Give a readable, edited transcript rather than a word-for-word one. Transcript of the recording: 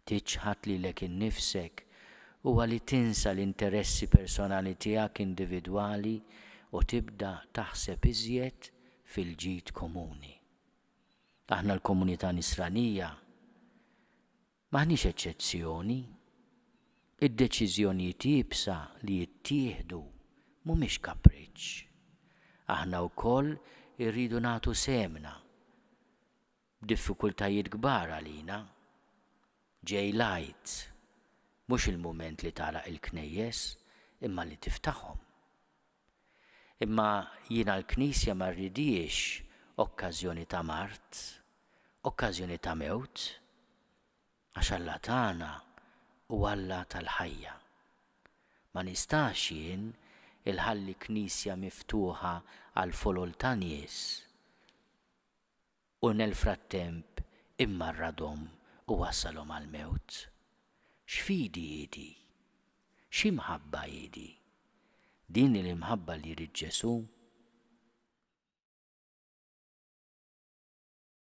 Tiċħad lilek innifsek huwa li tinsa l-interessi personali tiegħek individwali u tibda taħseb iżjed fil-ġid komuni. Aħna l-komunità Nisranija m'aħniex eċċezzjoni. Id-deċiżjonijiet iebsa li jittieħdu mhumiex kapriċċ. Aħna wkoll irridu nagħtu sehemna B'diffikultajiet kbar għalina. Ġej l-Għid. Mhux il-mument li tagħlaq il-knejjes, imma li tiftaħhom. Imma jiena l-Knisja ma rridhiex okkażjoni ta' mard, okkażjoni ta' mewt, għax Alla tagħna hu Alla tal-ħajja. Ma nistax jien inħalli knisja miftuħa għal folol ta' nies u nel-frattemp immarradhom u wassalhom għall-mewt. X'fidi hi di? Xi mħabba hi di? Din hi l-imħabba li jrid Ġesù?